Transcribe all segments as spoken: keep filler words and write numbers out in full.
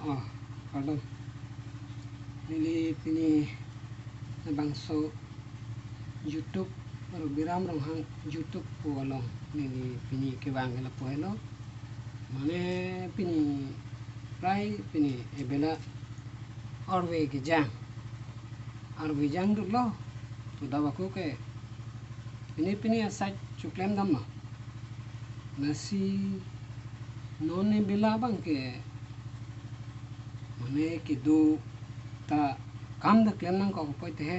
Oh, pardon. Neli pini labangso YouTube, Rubiram Ronghang YouTube pu along neli pini kevang ke lapu helo. Mane pini prai pini ebela arve kejang. Arve jangdunlo. Pu dak ako ke pini pini asai choklem dam ma. Lasi non ebela abang ke mane kedo ta kam ta klem nangkok apot te he.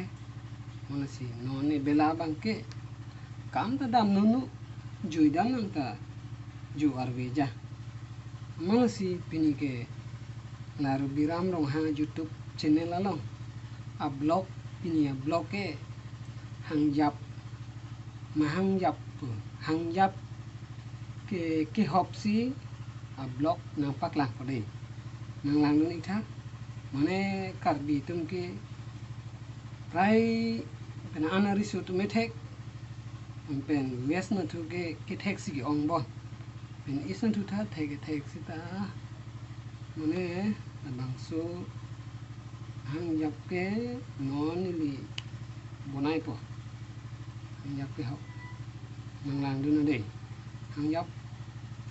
Mane si non ebela abang ke kam ta dam nunu, jui dam nang ta ju arve ja. Mane si pini ke la Rubiram Ronghang YouTube channel along a-vlog, pini a-vlog ke hangjap, ma hangjap, hangjap ke, kehop si a-vlog nangpaklangpo dei. Nanglangdun ik tha. Mane Karbi atum ke prai pen an ariso atum methek, pen west nathu ke kethek si ke-ong bon. Pen east nathu ta thek thek seta. Mane labangso hangjap ke non neli bonaipo. Hangjap kehop. Nanglangdun dei. Hangjap,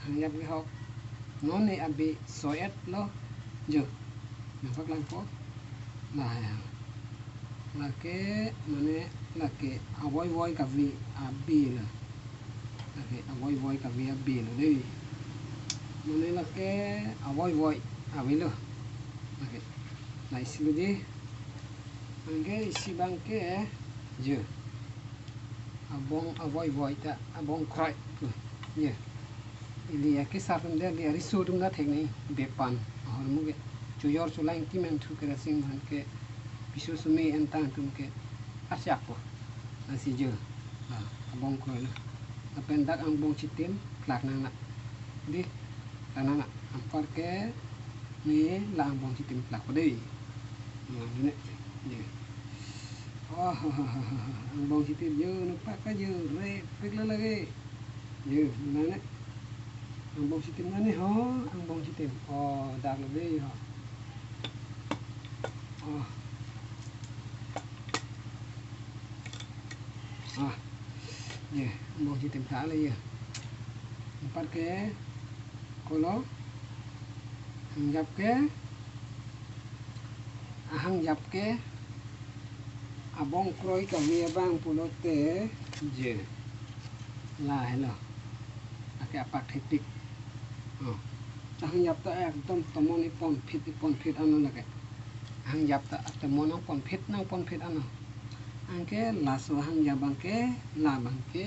hangjap kehop. Non ne abi soet lo. Jo. Nangpaklangpo. Lahai. Lake mane lake avoi voi kave abi lo. Lake avoi voi kave abi lo dei. Mane lake avoi voi avelo. Lake. Lahai si lo dei. Anke isi abang ke jo. Abong avoi voi ta abong kroi pu. Ye. Ili akesar atum dei, ili ariso atum ta thek nangji, bepan. Ahormu ke chojor cholang kimen thu kerasing aphan ke piso sumi entang atum ke asyak po. Lasi jo. Ah, abong kroi lo. Lapen dak angbong chitim plak nang na. Dei, plak nang na. Anpar ke ne la angbong chitim plakpo dei. Nanglangdun ne. Dei. Oh, angbong chitim jo, nopak ka jo, repik lo lake. Jo, mane. Angbong chitim mane ho, angbong chitim. Oh, dak lo dei ho. Oh. Ah. Jo, angbong chitim tha lo jo. Anpar ke, kolo, hangjap ke, ahangjap ke abong kroi kave abang pulote je. Lahai lo. Lake apak thepik. Oh. Ahangjap ta ekdom tomon ipon phit, ipon phit ano lake. Ahangjap ta tomon nangpon phit, nangpon phit ano. Anke laso ahangjap abang ke, la abang ke.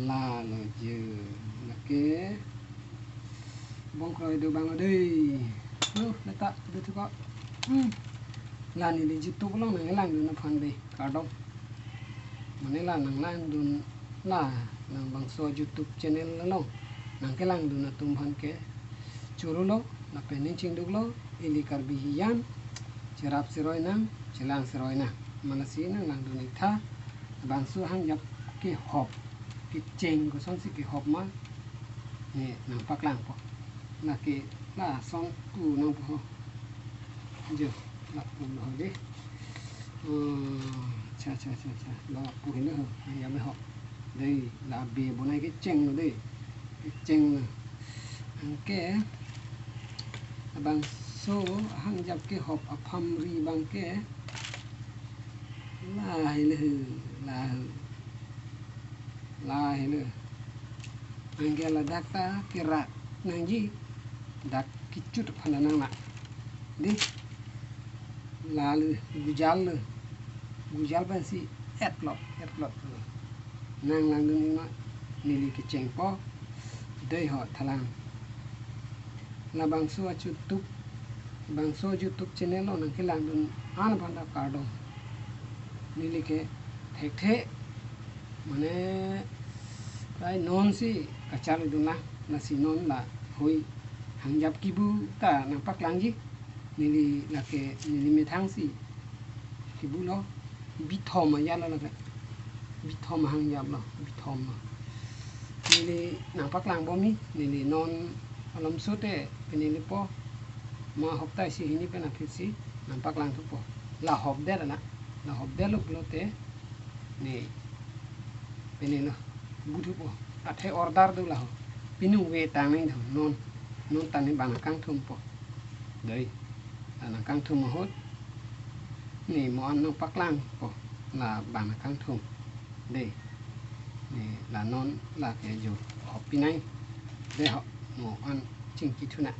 La lo je. Lake. Abong kroi do abang lo dei. Lo, leta, do thu ko. Hmm. La neli YouTube along nanglangdun aphan dei. Kardom. Mane la nanglangdun la, labangso YouTube channel along nangkelangdun atum aphan ke choro lo, lapen ning chingduk lo, ili Karbi hijan, cherap seroi nang, chelang seroi nang. Mane si nanglangdun ik tha, labangso hangjap kehop, kecheng kosonsi kehop ma, ne nangpaklangpo. Lake lason ku nangpo. Jo, lapu lo dei. Hmm, cha, cha, cha, cha. Lapu helo ho, ya me ho. Dei, la abi bonai kecheng lo dei. Kecheng lo. Anke, labangso hangjap kehop aphamri abang ke. Lahai lo ho, la ho. Lahai lo. Anke ladak ta kerak nangji, dak kechut aphan nang na. Dei. La lo, gujal lo. Gujal pensi et lo, et lo. Nanglangdun ik ma, neli kechengpo. Dei ho thalang. Labangso a-YouTube, labangso YouTube channel along nangkelangdun an aphan ta kardom. Neli ke thekthe, mane prai non si kacharlidun lang, lasi non la hui hangjap kibu ta nangpaklangji. Neli lake neli methang si kibu lo. Bithom ajat lo lake. Bithom ahangjap lo, bithom lo. Neli nangpaklang bom he, neli non Malomso te pini lipo, ma hopta isi hini pen aphi si nangpaklang thupo. La hopdet ana, la hopdet lo pulote ne pini lo bu thupo. Athe order do laho. Pini vetang nangthu non, non ta ne bang nangkangthumpo. Dei, la nangkangthum ahut ne mo-an nangpaklangpo, la bang nangkangthum. Dei, ne la non la ke jo hop pinai. Dei ho, mo-an chingki thunang.